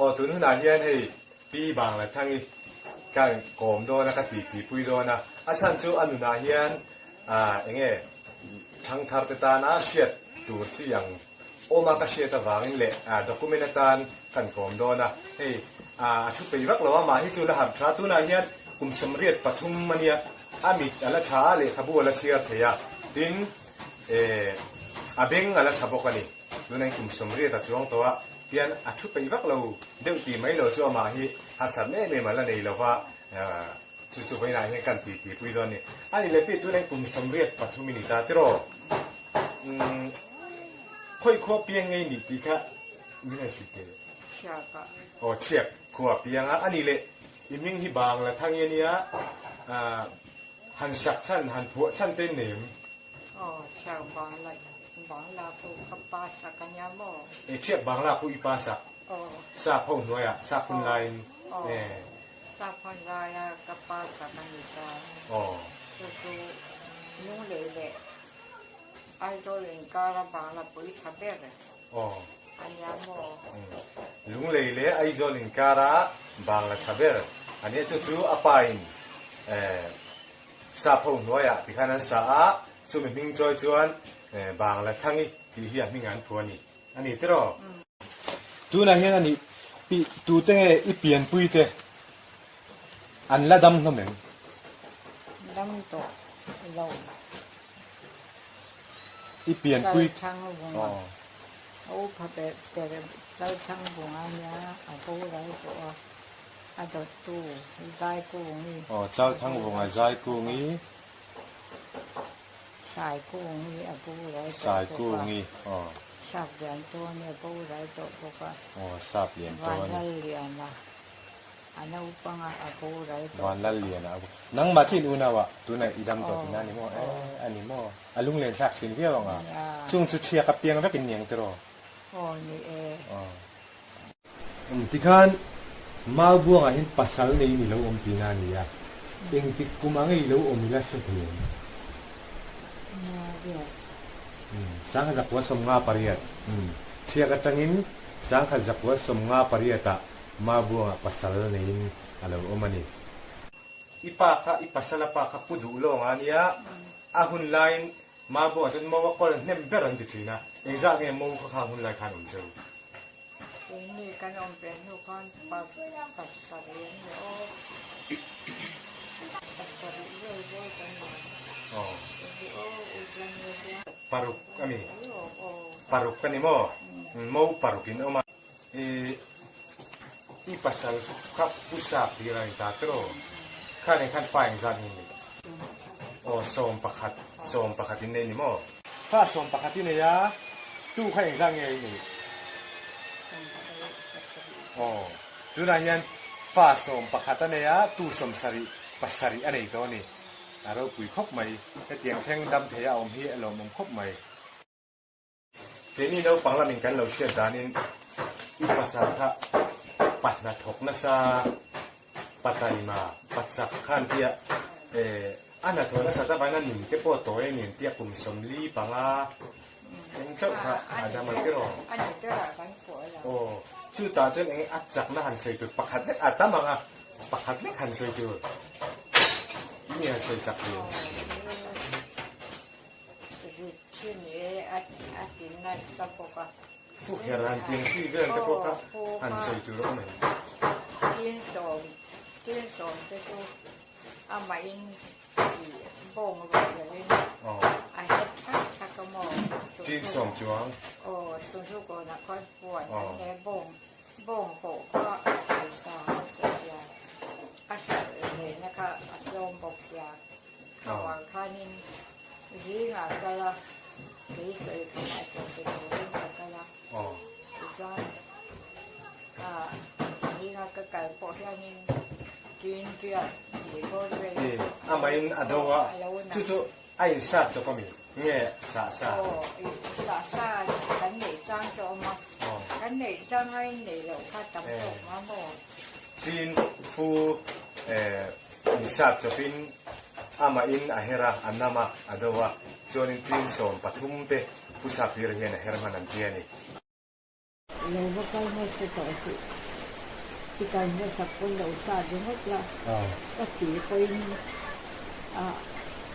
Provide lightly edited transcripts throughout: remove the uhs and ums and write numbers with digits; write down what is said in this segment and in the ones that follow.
Aw tun hunah hian hei Pi Banglathangi ka kawm dawn a, ka titi pui dawn a, a chhan chu a nunah hian enge thangthar te tana hriat tur chi ang awm a ka hriat avangin leh document atan kan kawm dawn a, hei a thu pei vak lo a, mah hi chu la harh tha, tunah hian kum 83 a nia, a mit a la tha a, lehkhabu a la chhiar thei a, tin a beng a la tha bawk a ni. Tunah kum 80 a chuang tawh a, tian a thu peih vak lo deuh tih mai lo chu amah hi harsatna em em a la nei lo va, chu chu vawiinah hian kan tih tih pui dawn a ni. A ni leh pi tunah kum 83 i ni ta tiraw? Umm khawi khua piang ngei nih tih kha min han hrilh teh. Thiak a. Aw thiak khua piang a, a ni leh i hming hi Bangla Thangi a nia, han sak chhan han phuah chhan te nem. Aw, thiak bangla bangla khu ka pa sak a nia maw? E thiak bangla khu i pa sak? Aw. Sap ho hnuaiah, sap hun laiin Aw. E. Sap hun laia ka pa sak a ni ta. Aw. Chu chu Lunglei leh Aizawl inkara bangla pui tha ber Aw. a nia maw? Lunglei leh Aizawl inkara bangla tha ber a nia, chu chu a pa in e. Sap ho hnuaiah tikhan an sa a, chumi hming chawi chuan Bangla Thangi tih hi a hming an phu a ni. A ni tiraw? Tunah hian a nih pi tute nge i pianpui te an la dam hlawm em? Dam tawh lo. I pianpui. Chalthang vunga. A upa ber ber Chalthang vunga nia a boral tawh a. A dawttu Zaikungi. Aw, Chalthangvunga Zaikungi. Saikungi a boral tawh bawk a. Saikungi, aw. Sapliantawni a boral tawh bawk a. Aw, Sapliantawni. Vanlalliana a naupanga a boral tawh bawk a. Vanlalliana a boral. Nangmah chin unau ah tunah i dam tawh tina a ni maw? Eh, a ni maw? A lunglen thlak thin viau ang a. Chung chu chhiak a piang vekin niang tiraw? Aw, ni e. Aw. Tikhan Maubuangah hian pasal neiin i lo awm tihna a ni a, engtik kum anga i lo awm ila hre thei em? 1958, Thiak atangin 1958 ah Maubuangah pasal neiin a lo awm a ni. I pa kha, i pasala pa kha pu duh lawng a nia, a hun laiin Maubuangah chuan Mau a kawl hnem ber an ti thin a, engzah nge Mau kha khang hun lai khan awm cheu? Keini kan awm ve hnu khan pasarih an ni aw. Pasarih vel vel kan ni. Aw. Aw Ujlan vel vel. Paruk a ni. Paruk a ni maw? Mo paruk in awm a. I i pasal kha pu sap tir a ni ta tiraw? Kha nen khan fa engzat nge ni? Aw 11, 11 in nei ni maw? Fa 11 i nei a, tu kha engzat nge i neih? Aw, tunah hian fa 11 a nei a, tu 70, pasarih a nei tawh a ni. A ropui khawp mai, hetiang thleng dam thei a awm hi a lawmawm khawp mai. Keini naupang lamin kan lo hriat danin i pasal kha pa hnathawk nasa, pa taima, pa chak khan tia eh a hnathawh nasat avangin a nun te pawh a tawi a ni an tia kum 45 eng chauh kha a dam ang tiraw? Aw, chutah chuan eng a chakna han sawi tur pakhat lek a tam ang a, pakhat lek han sawi tur mi han sawi chak thin. Rit thin e a ti nasa bawk a. Fu her han tiang chi vel te pawh kha han sawi tur a awm em? Tin sawm, tin sawm te chu amahin i bawng ruah lovin a het thak thak a maw? Tin sawm chuang. Aw, Sunhlukawnah khawn puan an he bawng, bawng pawh kha a pawisa hausa sia, a hralh lehna kha a tlawm bawk sia. Khamah khanin zingah kal a, kei sawi khamah chaw pe turin ka kal a. Tichuan zinga ka kal pawh hianin ṭin ṭiat tih bawr vel E, amahin a do a, chu chu a insat chawp a mi? Nge sah sa? Aw, sah sa kan neih chang chu a awm a, kan neih chang a inneih loh kha tam tawk ma maw? Chin fu insat chawpin amahin a her a, a nam a, a do a, chuanin tin 13 te Pu Saphira hian a her hman an ti a ni. Lo va kal hmasa tawh suh. I kal hmasak pawn lo sat ringawt la, ka ti pawhin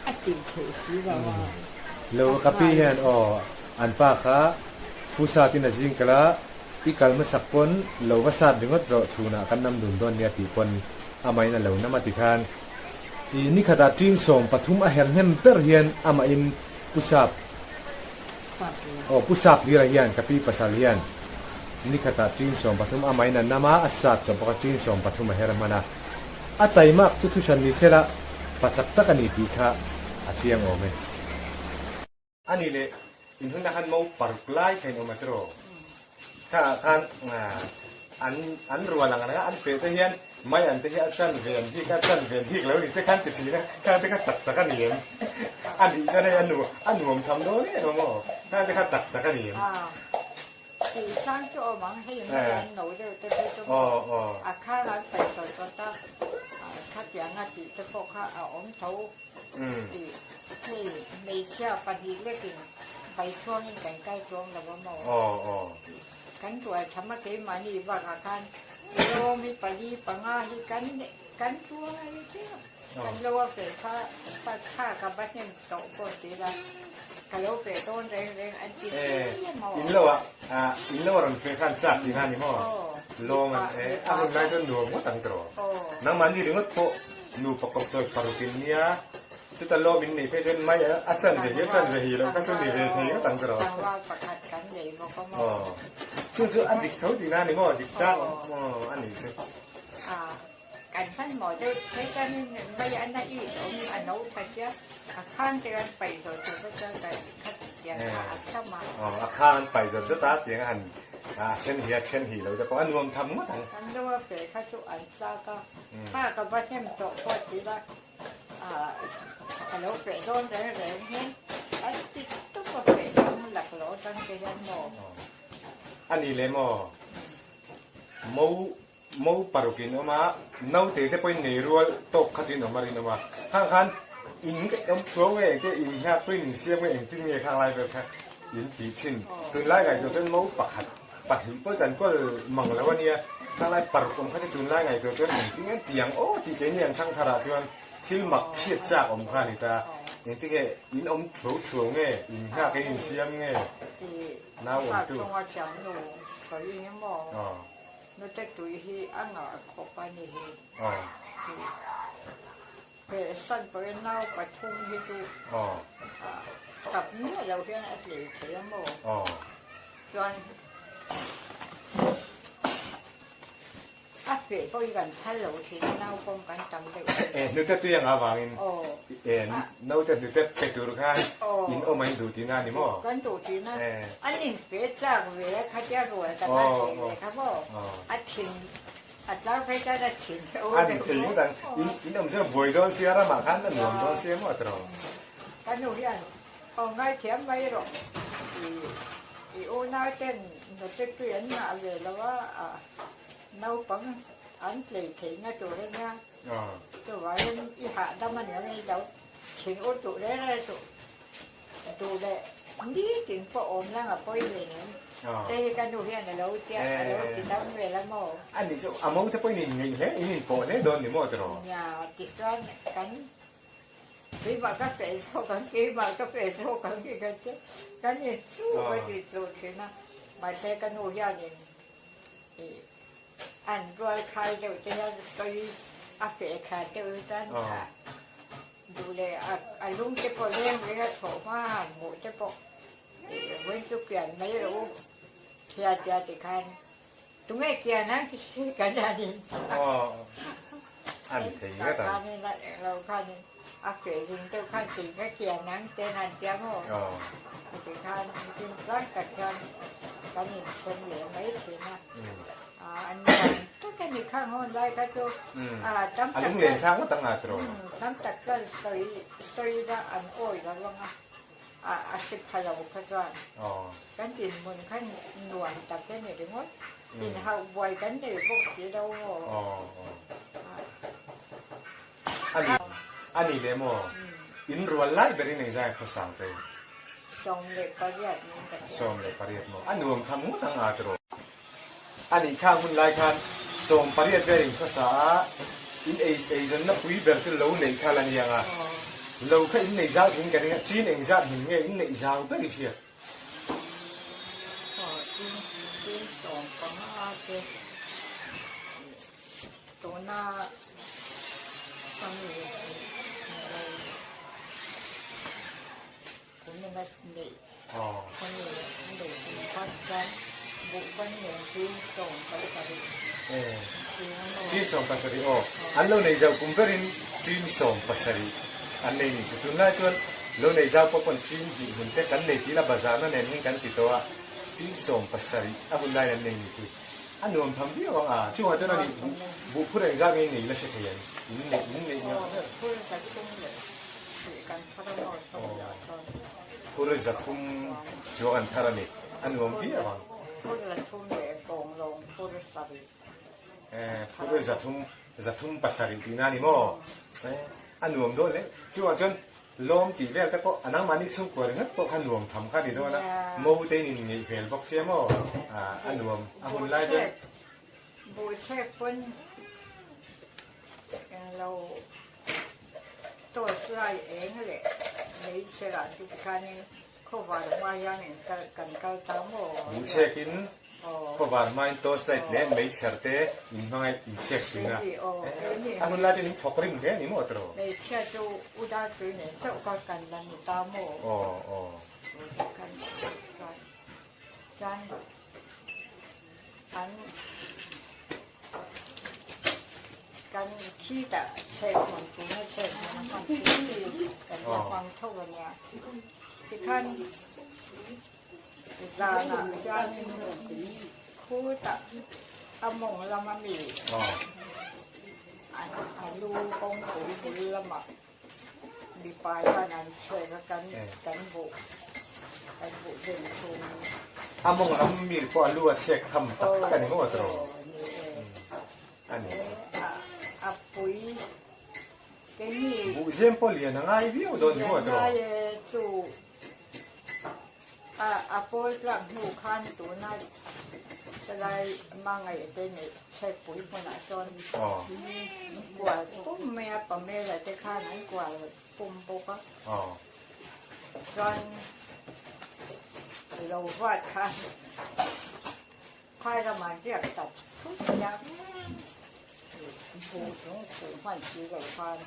a tih theih si lo a. Lo ka pi hian aw an pa kha Fusatin a zing kal a, i kal hmasak pawn lo va sat ringawt rawh chhunah kan nam dun dawn nia tih pawn amahin a lo nam a ti khan i nikhatah ṭing 13 a her hnem ber hian amahin Pu Sap Aw Pu Sap Hlira hian ka pi pasal hian nikhatah ṭing 13 amahin a nam a, a sat chawp bawk a ṭing 13 a her hman a. A taimak chu thuhran ni sela pa chak tak a ni tih kha a chiang awm e. A ni leh in hunah khan mo paruk lai kha in awm a tiraw? Kha khan an an rual ang reng a, an feh te hian mai an te hi a chan ven bik a chan ven bik lo ni te khan ti thin a, khang te kha tak tak a ni em? A nih chuan hei a nu a nuam tham dawn em em aw, khang te kha tak tak a ni em? Tih sang chu awm ang hei mai an no deuh te phei chu maw a khar an paih tawt tawt a, khatiang a tih te pawh kha a awm tho. Tih hei hmeichhia pahnih lekin Baithuangin kan kal tlawm lo a maw? Kan rual tham a keimahni bakah khan lawm hi pali panga hi kan kan tluang a ni chiah. Kan lo a feh kha pa tha ka va hnem tawh pawh ti ila ka lo feh dawn reng reng an ti chiah maw? In lo a in lo a rawn feh khan chak tihna a ni maw? Lawm an e a hun lai chuan nuam ngawt ang tawh. Nangmahni ringawt pawh Nupa kawp chawi paruk in nia, chuta lawm in neih phei chuan mai a chan ve hi a chan ve hi loh kha chu ni ve thei ngawt ang tiraw. Tlangval pakhat kan nei bawk a maw. Aw, chu chu a dik tho tihna a ni maw, dik chang maw a nih chu. A, kan hman maw deuh phei chuan mai a na it awm a no tha sia, a khang te kan paih zawt zawt a chuan kan khat tiang kha a tham a. Aw, a khang an paih zawt zawt a tiang a han a then hi a then hi lo te pawh a nuam tham ngawt ang. Kan lo a feh kha chu an chak a. Kha ka va hnem tawh pawh ti la, ka lo feh dawn reng reng hian an ti tawp a feh dang lak loh atang te hian maw? A ni le maw? Mo mo paruk in awm a, naute te pawhin nei rual tawk kha chu in awm a rinawm a. Khang khan in awm thuau nge engte in nghak pawhin in siam nge engtin nge khang lai vel kha in tih thin. Tunlai ngaihtuah chuan mo pakhat. Pahnih pawh kan kawl mang lo a nia, thalai paruk awm kha chu tunlai ngaihtuah chuan engtin nge tiang aw tih keini ang thang tharah chuan thil mak hriat chak awm kha a ni ta. Engtin nge in awm thuau thuau nge, in nghak in insiam nge, nau awm tu. Tap miah lo hian a tlei thei a maw? Chuan a feh pawh hi kan phal lo thin a, nau pawm kan tam deuh thin. E hnute tui anga vangin e naute hnute pe tur khan in awm a in duh tihna a ni maw? Kan duh thin a, an infeh chak ve a khatia rual tak a tlei ve kha maw? A thin A tlar phei chuan a thin A ni thei ngawt ang. In in awm chuan buai dawn sia ramah khan a nuam dawn sia maw tiraw? Ka nu hian aw ngaithiam mai rawh i i unau ten nute tui an ngah ve lo a, naupang an tlei theihna tur a nia. Chuvangin i hahdam a ni ang i lo thin ur duh reng reng suh. Duh leh nitin pawh awm lang a pawi hle nen. Te hi ka nu hian a lo tia, a lo ti dam vel a maw? A nih chu, a mo te pawhin in ngeih hle, in inpawh hle dawn ni maw tiraw? Nia, tichuan kan keimah ka feh zawk ang, keimah ka feh zawk ang tih kan che, kan inchuh a ti tluh thin a. Mahse ka nu hianin ih an rual khai deuh te hian sawi a feh thla deuh hi chuan Duh leh a lung te pawh leng reng a thawh hma han hmuh te pawh vawiin chu kian mai rawh u thia tia ti khan tunge kian ang kan han in khan in lo khan in a feh zing deuh khan ti ka kian ang te han tia maw ti khan tin tlang tak hian kan in then leh mai thin a. An nuam tak a ni khang hawn lai kha chu tam tak chuan tam tak chuan sawi sawi ila an awi lo ang a a hre pha lo kha chuan kan dinhmun kha nuam tak a ni ringawt inhauh buai kan nei bawk si lo maw. A ni leh maw? In rual lai berin engzai khawsang che? 18 min ka hria. 18 maw? A nuam tham ngawt ang a tiraw? A nih kha hun lai khan Sawmpariat vel in hmasa a, in ei eizawnna pui ber chu lo neih kha la ni ang a. Lo kha in nei zau thing ka ring a, chin engzat hmun nge in neih zau ber i hriat? Aw, chin chin 15 te tuna ka mi lo kumina neih ka mi lo tum khat chuan buhban nen chin 17. Chin 17 aw, an lo nei zau kum berin chin 17 an nei ni chu. Tunlai chuan lo nei zau pawh pawn chin hnih hmun te kan nei tih la bazarna nen hian kan ti tawh a, chin 17 a hun laiin an nei ni chu. A nuam tham viau ang a, chungah chuan ani buh phur engzat nge nei la hre thei ang, in neih in neih ngah ber. Phur 300 chuang an thar a ni, a nuam viau ang. Phur 300 307 tihna a ni maw? A nuam dawn hle, chungah chuan Lawm tih vel te pawh a nangmahni chhungkua ringawt pawh kha nuam tham kha ni dawn a, mo te in inngeih hmel bawk sia maw a nuam a hun lai chuan. Buhchhek pawn englo torch lai eng leh meichher ah chu tikhanin khawvar hma hian in kan kal ta maw? Buhchhek in Khawvar hmain torch light leh meichher te in hmangaih in chhiak thin a, a hun lai chuan in thawk rim hle a ni maw tawh? Hmeichhia chu u dar tui nen chauh kha kan la ni ta maw? Aw aw. Kan chuan an kan khi tah chhek hman tuna chhek hman a hman thin kan la hmang tho a nia. Tikhan Zanah hianin khutah a mawng lama mi a lu kawngpui bul lamah mipa hian an chhek a kan kan buh kan buh den chhung. A mawng lam mi pawh a lu a chhek tham tak tak a ni maw tawh? Ni e. A ni. A pui keini. Buh zem pawh lian a ngai viau dawn ni maw tawh? Lian ngai e chu. A pawl tlak hnu khan tuna helai hmangaih te neih chhetpui hmunah sawn kual pum mai a, Pamela te khan an kual pum bawk a. Chuan lo vat khan phai ramah riak tak thut mai a, buh chung khuh hman si lo khan.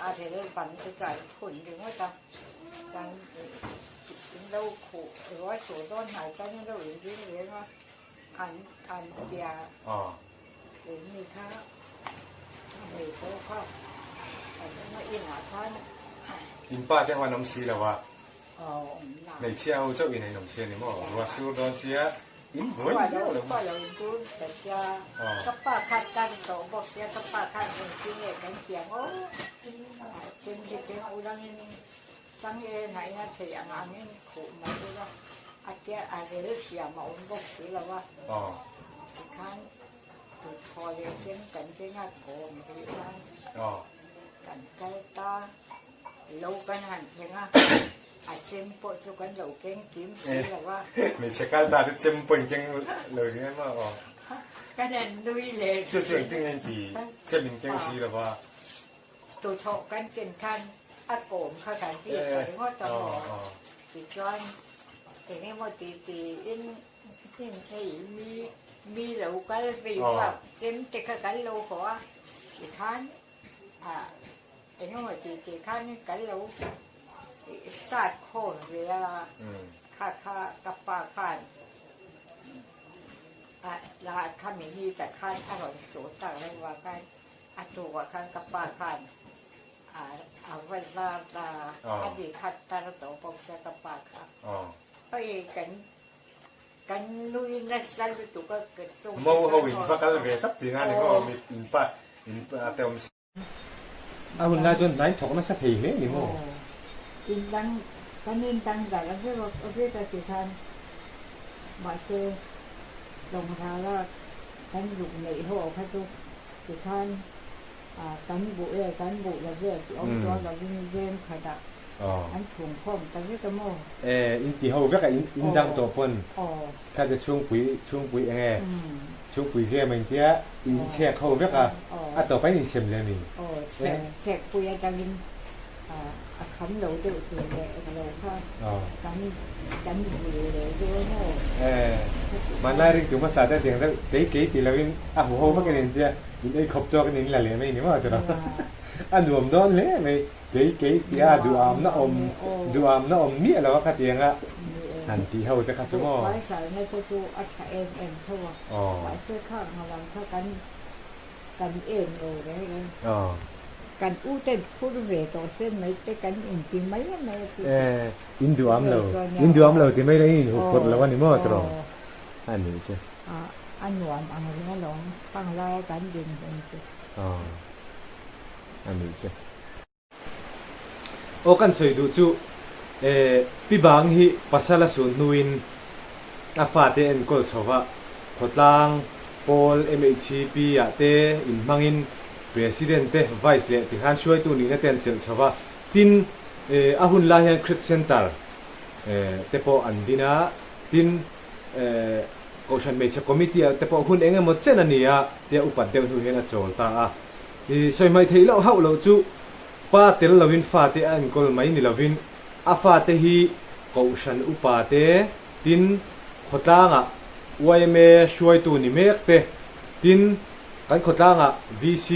A rel ban te chu an phun ringawt a, chuan in lo khuh rual tur dawn hnai chuan in lo inring reng a, an an tia keini kha a hmeichhe ho kha an awm a inah khan. In pa te ho an awm si lo a, hmeichhia ho chauh in an awm si a ni maw? Ruah sur dawn sia. In buai ni viau lo. Ka lo intur ta sia, ka pa kha tan tawh bawk sia, ka pa khan engtin nge kan piang aw, chem hi keng ulangin chang e hnaih a thei ang angin khuh mai ula, a tia a rel siam a awm bawk si lo a, tikhan tuthlawh leh chem kan keng a kawm rih khan kan kal ta. Lo kan han thleng a, a chem pawh chu kan lo keng kim si lo a. Hmeichhe kal ta chu chem pawh in keng lo ring em a aw. Kan han nui leh Chu chu engtin nge in ti chem in keng si lo va. Tuthawh kan ken khan a kawm kha kan ti tha ringawt a maw. Tichuan engemaw ti tiin hnim hei mi mi lo kal vei bak chem te kha kan lo haw a tikhan Ah, engemaw tih tih khan kan lo start khawm ve a, kha kha ka pa khan ah lah khami ni tak khan a rawn suh tak lo a khan a tukah khan ka pa khan ah a va zar ta a ni khat tar tawh bawk sia ka pa kha hei kan kan nui nasa lutuk a ka chung Mo ho in va kal ve tlat tih na ni maw mi in pa in pa te awm si. A hun lai chuan hna in thawk nasa thei hle ni maw? In dang kan in dang dar a vek a vek a ti khan mahse Tlawngral a kan ruk neih ho kha chu ti khan kan buh e kan buh lo ve tih awm chuang lovin veng khatah. An chhung khawm ta vek a maw? E, in ti ho vek a, in in dang tawh pawn kha chu chhungpui chhungpui eng nge chhungpui zem a intia in chhek ho vek a, a tawp a in insem leh a mi? Aw, chhek chhek pui atangin a kham lo deuh tur leh lo kha kan kan vui leh deuh a maw? E, hmanlai ringtu hmasa te tiang deuh kei kei ti lovin a hu ho vek a ni intia in ei khawp tawk in in la leh mai ni maw tiraw? A nuam dawn hle mai. Kei kei tia duhamna awm duhamna awm miah lo a khatiang a han tih ho te kha chu maw. Buhfai hralhna te chu a tha em em tho a, mahse khak nga lam kha kan kan en lo reng reng. Kan u ten phur ve tawh sen mai te kan inti mai a mai a chu. E, in duham lo, in duham lo ti mai la in inhup phurh lo a ni maw tawrh a nih chu. A nuam ang reng alawm, khang laia kan dinhmun chu. A nih che. Aw kan sawi duh chu eh Pi Bang hi pasal a sun hnuin a fate enkawl chho va, khawtlang pawl MHCP ah te inhmangin President te Vice leh tikhan hruaitu nihna te an chelh chho va, tin eh a hun lai hian Credit Center eh te pawh an din a, tin eh Kohhran Hmeichhe Committee ah te pawh hun eng emaw chen a ni a tia upat deuh hnu hian a chawl ta a. I sawi hmaih theih loh hauh loh chu pa tel loin fate a enkawl mai ni lovin a fate hi Kohhran upa te, tin khawtlangah yma hruaitu ni mek te, tin kan khawtlangah VC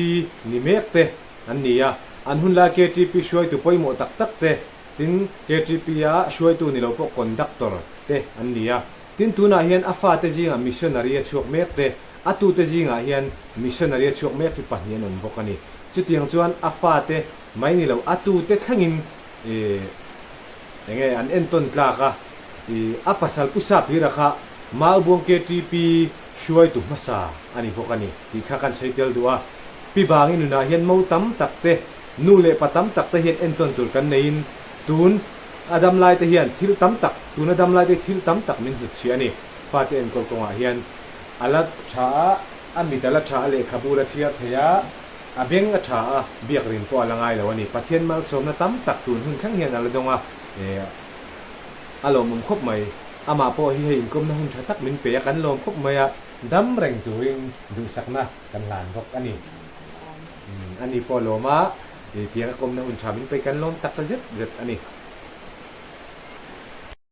ni mek te an ni a. An hunlai KTP hruaitu pawimawh tak tak te, tin KTP a hruaitu ni lo pawh conductor te an ni a. Tin tunah hian a fate zingah missionary a chhuak mek te, A tute zingah hian missionary a chhuak mek hi pahnih an awm bawk a ni. Chutiang chuan a fate mai ni lo, a tute thlengin ih enge an entawn tlak a, ih a pasal Pu Saphira kha Maubuang KTP hruaitu hmasa a ni bawk a ni tih kha kan sawi tel duh a. Pi Bangi nunah hian mo tam tak te, nu leh pa tam tak te hian entawn tur kan neiin tun a dam lai te hian thil tam tak, tuna dam lai te hi thil tam tak min hnutchhiah a ni. Fate enkawl kawngah hian A la tha a, a mit a la tha a, lehkhabu la chhiar thei a, a beng a tha a, biak rin pawh a la ngai lo a ni. Pathian malsawmna tam tak tun hun thleng hian a la dawng a, eh, a lawmawm khawp mai. Amah pawh hi hei inkawmna hun tha tak min pe a, kan lawm khawp mai a, dam reng turin duhsakna kan hlan bawk a ni. Umm, ani pawh a lawm a, eh, tiang a kawmna hun tha min pe kan lawm tak zet zet a ni.